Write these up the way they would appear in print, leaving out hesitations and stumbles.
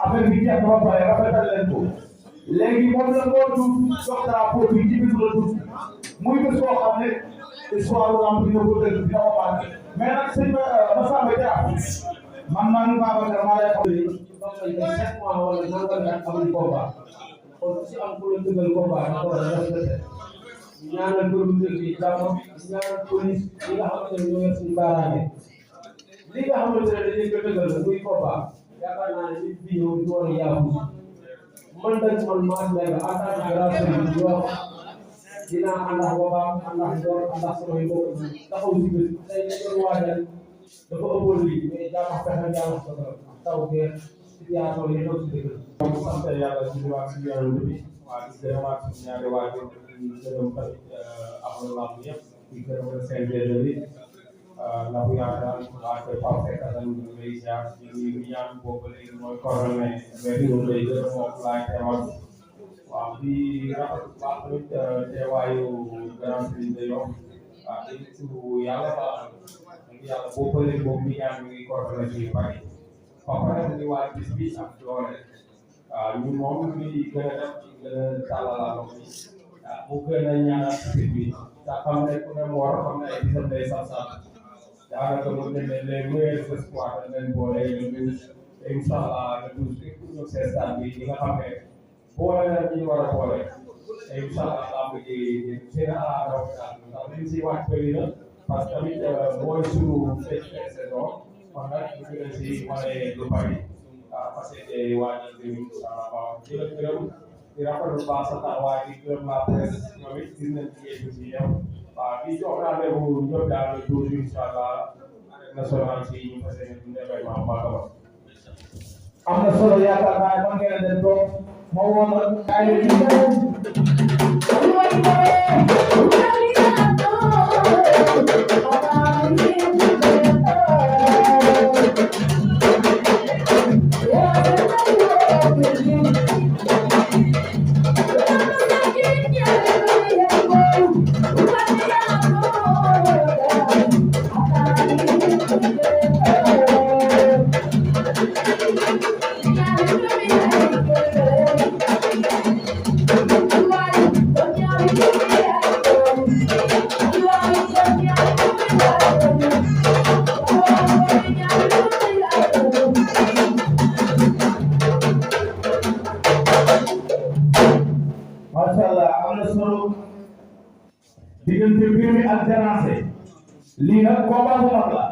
affaire bi jeex na ba pare rafetal leen ko léegi moom la moo dugg jox drapeau bi ci biir la dugg muy bés boo xam ne histoire lamb dina ko dëgg dina ko marqué mais nag sëñ Massamba Dia man man Babacar maa lay xam ne donc ay 7 mois wala nangal at amul combat kon si am ku la dëggal combat da ko war a respecté ñaanal borom dëgg yi jàmm ñaanal police yi nga xamante ne ñoo yor suñu baaraane li nga xamante ne dañuy ko dëggal muy combat yaakaar naa ne nit bi ñëw du war a yaabu man dañ man maa nekk en tant que grand sëriñ di wax dinaa ànd ak boppam ànd ak doon ànd ak samay mbokk taxaw si bés tey ñu doon waajal dafa ëppoon lii mais jàmm fexe jàmm soxla taw beer situation yi ñëw si dëgg donc sant yàlla ci waa si yoon bi waa di gërëmaat suñu ñaari waajur di gërëm tamit amoon lamb yëpp di gërëm seen bi ndax yaakaar naa koy parfait kan ngay jaar di ñaan boobu léegi mooy coordonné mais di lay gërëm moom laay teewal waaw di rafetlu baax tamit teewaayu grand sëriñ de Yoff waaw di tudd yàlla yàlla boobu léegi boobu mi ñaan mi ngi coordonné ci bari papa nag ni waa bis bi ak doole waaw ñun moom mi gën a def gën a tàllal mu gën a ñaanal bis bi te xam ne ku ne mu war a xam ne ay bisam day sax sax daanaka mu ne les meilleurs espoirs dañ leen boole le douze te incha allah le douze bi pour ñu see stade bi ñi nga xam ne boole na ñi war a boole te incha allah lamb ji dina raw daal ndax liñ si wàcc bëri na parce que tamit mooy suñu fecc saison kon nag ñu gën a si wane lu bari parce que waajal bi incha allah di la gërëm di rafetlu baax sa taxawaay di gërëm la presse ñoom it gis nañ ci yéen si yow waaw di jox rendez-vous ñëpp daal le 12 incha allah national si ñu fas yéene dund événement baax a baax. am na solo yaakaar naa ne man ngeen a dem toog ma woon ay diggante mbir mi ak déranger lii nag combat bu mag la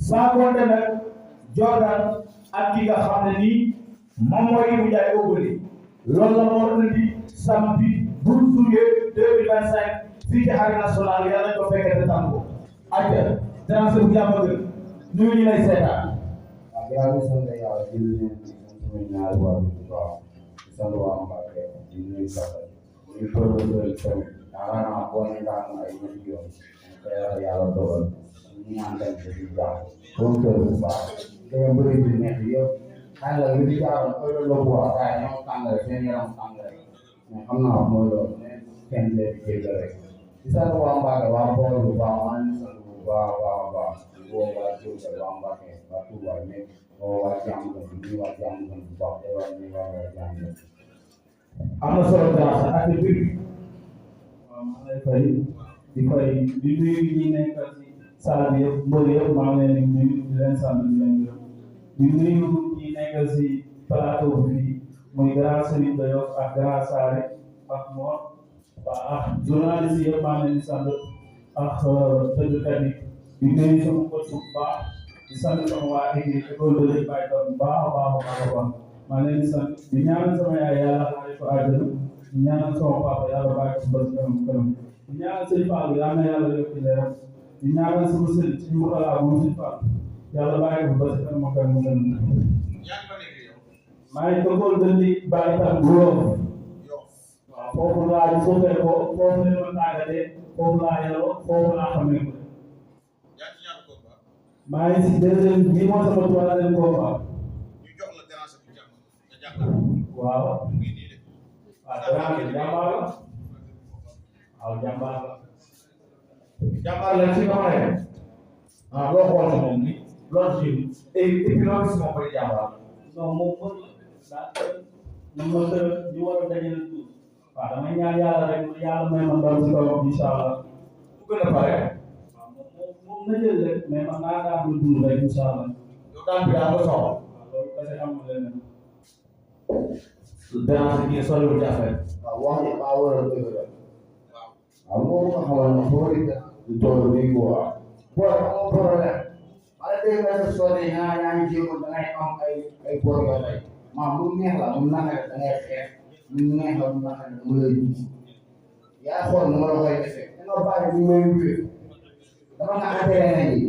saa konte nag Jordan ak ki nga xam ne nii moom mooy Ibou Ndiaye Obeuly loolu la moo indi samedi 12 juillet 2025 fii ci arène nationale yàlla ko fekkee te tànn ko ayca déranger bu jàmm gën nuyu ñu lay seetaan. waaw gannaaw bi sant yàlla di nuyu suñu ñaari waa bu baax di sant waa Mbacke di nuyu Saka di nuyu tamit daanaka boo nee daal ay ñetti yoon te yàlla dogal ñu ñaan dem ci biir baax donc bu baax te mbir yi nekk yëpp xam nga li di jaaroon heure la bu baax waaye ñoom tàngale seen yaram tàngale mais xam naa mooy loolu mais kenn leen di jéggal rek di sant waa Mbacke waa Bawol bu baax maa ngi sant bu baax a baax woo waa Diourbel waa Mbacke waa Touba mais woo waa Diamaguène ñu waa Diamaguène bu baax te waa ñu waa Diamaguène am na solo grâce ak biir maa lay fay di nuyu ñi nekk ci salle bi yëpp mbër yëpp maa ngi leen di nuyu di leen sant di leen gërëm di nuyu ñi nekk ci plateau bi muy grand Serigne de Yoff ak grand Sare ak Mor ak journaliste yëpp maa ngi leen di sant ak tëggkat yi di nuyu sama coach bu baax di sant sama waa école de l'éducation bu baax a baax maa ngi leen di sant di ñaanal sama yaay yàlla xaare ko àjjana ñaanal sama papa yàlla bàyyi ko ba kanam kanam ñaanal sëñ Fall yal na yàlla yokk leeram di ñaanal sama sëñ ci mu xalaat moom sëñ Fall yàlla bàyyi ko ba kanam kanam maa ngi tëggoon dëndi bàyyi tam bu waaw foofu laa di sotee ko foofu la ma tàggatee foofu laa yaroo foofu laa xamee ko maa ngi si deuxième bii moo sama troisième combat waaw waaw jàmbaar la waaw jàmbaar la jàmbaar la ci nga waxee loo xool si moom ni loolu si et puis loolu si moom koy jàmbaar non moom mën la daa ñu mën ñu war a dajale tuuti waaw damay ñaan yàlla rek yàlla may ma ndam si kawam incha allah bu gën a pare waaw moom na jël rek mais man naa daa am dund rek incha allah yow daan bi daa ko soxla waaw loolu kese amul leneen déranger kii soriwul ci affaire waaw wax ji maa war a dëgg la waaw moom nga xamal ne foo di toll nii quoi booy amoo problème wala dégg nga ne soo ne yaa ngi jéem da ngay am ay bor yoo lay maa mu neex la mu naqare da ngay xeex mu neex la mu naqare da nga lay ji yaa xool nu ma la koy defee da nga bàyyi ñu may wéer dama nga entraîné yi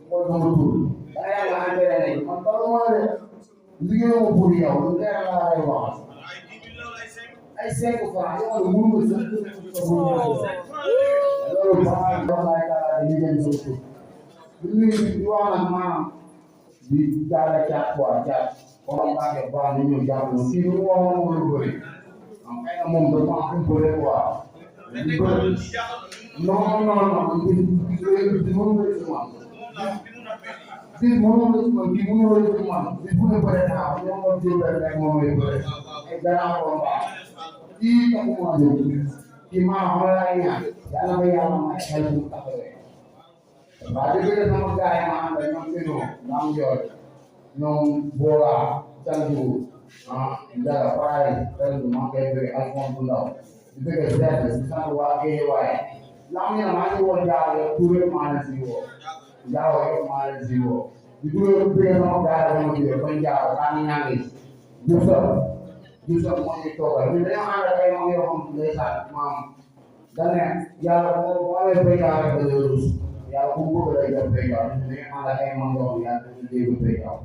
xool sama tur da nga yàlla entraîné yi man ba ma de liggéeyoo pour yow lu leer laa lay wax ay 5 francs yow mënu nga sax loolu baax na lay dara di leen sotti lu di wax nag maanaam di jaala caat quoi caat comme Mbacke baax na ñëw jàpp na kii lu wax moom lu bëri am xëy na moom dafa am bëri quoi lu bëri non non non di mënu la ci man di mënu la ci man di mënu la ci man di bu ne bëri naa ñoom moom jël rek moom lay bëri ay gannaaw ko baax kii taxuma jóg kii maa xam la ay ñaan yàlla ba yàlla may xel bu taxawee waaw dëgg la sama gars yi ma àndal ñoom Pino ñoom Ndiol ñoom Bola Sanjou Ndara Faye Sanjou maa ngi koy bëgg Alphonse bu ndaw di bëgg Zed si sant waa Guèye waaye ndax ñu ne maa ngi woo Diallo yow tur yëpp maa leen si woo Diallo yëpp maa leen si woo di bëgg sama gars yi ma jógee kon Diallo daa ngi ñaan Diouf moo ñu toogal ñun dañoo ànd ak ay mag yoo xam ne ndeysaan maam da ne yàlla boo amee béykat rek da ngay rus yàlla bu bëgg lay def béykat ñun dañoo ànd ak ay mag yoo xam ne yàlla dañuy dégg béykat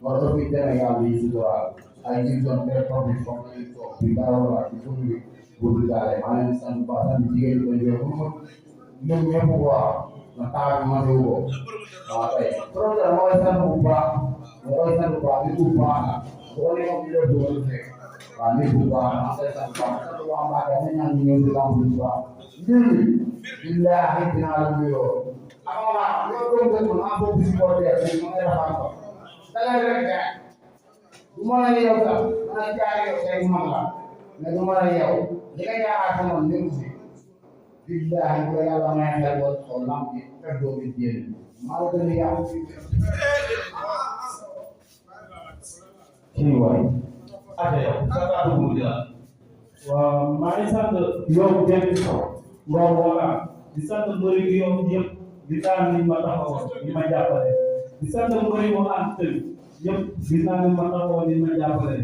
war a fi demee yàlla yi suturaal ay Diouf très public comme nañu toog bi dara wala ci fund bi bu daale maa leen sant bu baax sant jigéen ñi ko ñëwee pour ma ñoom ñëpp quoi na taal bi ma ñëw ko waaw tey problème mooy sant bu baax mooy sant bu baax nit bu baax la boo nee ko ñu def du fekk waaw nit bu baax maa ngi koy sant bu baax sant bu baax maa ngi ñaan ñu ñëw di lamb bu baax mbir mi billaahi dinaa la nuyoo amoon naa yow doon dëkk naa ko bis boo dee rek ma ngay rafet ko da ngay rek gaañ du ma la yow sax dana jaay yow tey man la mais du ma la yow li nga yaakaar sama nekk si billaahi bu la yàlla may xel boo xool lamb bi fekk doo bi jéem maa la gën a yàqu kii waay waaw maa ngi sant yow Deme Ngor wala di sant mbëri gi yow yëpp di daan ni ma taxawoon ni ma jàppale di sant mbëri yu ànd tëj yëpp gis naa ni ma taxawoon ni ma jàppale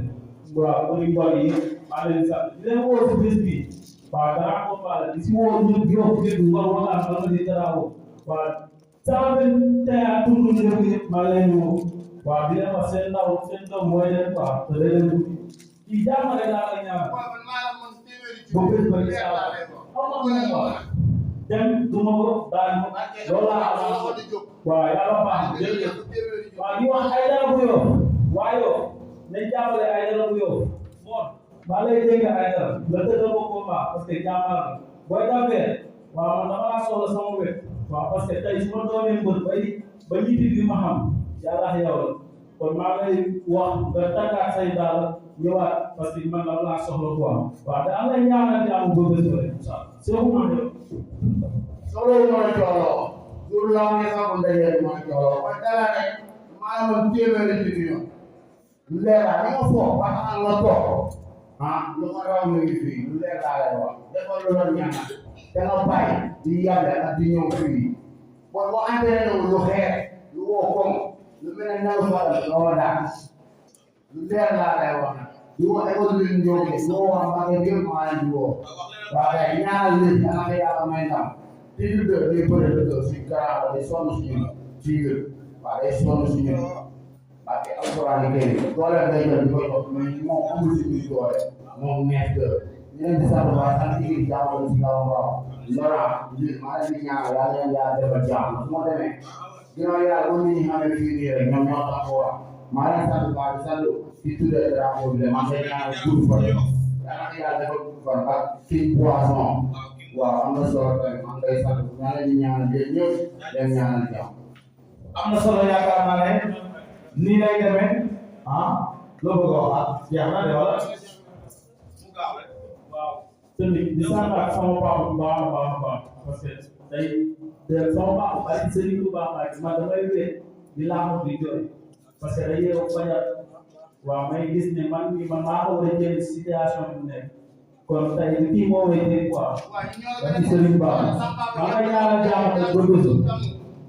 waaw mbëri Ngor yi maa leen sant di leen woo si bés bi waaw dara ko faale di si woo ñëpp yow ñëpp Ngor wala wala di dara woo waaw saa benn tey ak tundu ñëpp ñëpp maa leen woo waaw di leen wax seen ndaw seen doom mooy leen quoi te leen kii jàmmale laa la ñaan boo bés ba incha allah xam nga ko dem du ma ko daan loolu laa am waaw yàlla baax na jërëjëf waaw di wax ay dara bu yow waa yow nañ jàppale ay dara bu yow moom maa lay dégg ay dara nga tëdd ko combat parce que jàmbaar la booy jàppee waaw man dama laa soxla sama wet waaw parce que tey su ma doonee mbër ba ñibbi bi ma xam yàlla yow la kon maa lay wax nga tàggat say daal ñëwaat parce que man la laa soxla quoi waaw da am na ñaanal jaamu bëgg a jëlee incha allah soo ko mën solo mooy joolo jour la ne sax ndaje mooy joolo ba dara rek maa ma téeméeri million lu leer la ni nga foo ba tax nga toog lu ma raw mu ngi fii lu leer laa lay wax defal lu la ñaanal te nga bàyyi di yàlla ak di ñëw fii bon boo entraîné wu lu xeer lu woo koŋ lu mel ne nalu fa la nga daan lu leer laa lay wax nag Dua ekor lin joge, dua pakai dia main dua. Pakai nyali anak dia main tam. Tidur dia berdua sekarang ada solusi tidur. Pakai solusi pakai aturan ini. Kalau dia jadi mau urusin itu mau nyester. Ini bisa berbahasan ini jauh dari segala Lora, jadi mana dia yang ada berjam, semua deh. Kira ya ini hanya ini yang nyata orang. Mana satu kali satu itu dari aku bilang masanya kurban. Karena dia ada kurban, tim puasa. Wah, anda soalnya anda satu mana dia dan yang dia. Amna solo yaakaar naa ne nii lay demee loo bëgg a waxaat jeex na de wala. waaw sëñ bi di sant ak sama papa bu baax a baax a baax parce que tey sama papa bari sëriñ bu baax a man damay wéet di laamu di jooy parce que day yeewu fajar waaw may gis ne man maa ko war a jël situation bi mu nekk kon tey kii moo wéetee quoi bari sëriñ bu baax maa ngi ñaanal jàmm ak góorgóorlu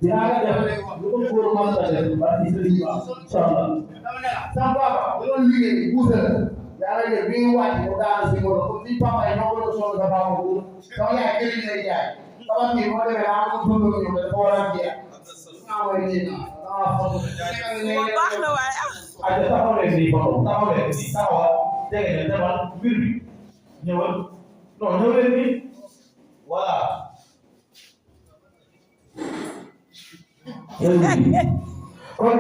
dinaa la def lu ko góor mën a def bari sëriñ bu baax incha allah. Sama papa, belum lihat buser. Yàlla de bi ñu wàcc mu daanu si moto ko ni papa yi ñoo ko sonn dafa am ko sama yaay këriñ lay jaay sama kii moo demee naa ko dund ak ñoom dafa war a jeex naa mooy nii baax na waaye Aja taxaw leen nii ba taxaw leen nii taxawal jege leen demal mbir bi ñëwal non ñëw leen nii voilà. kon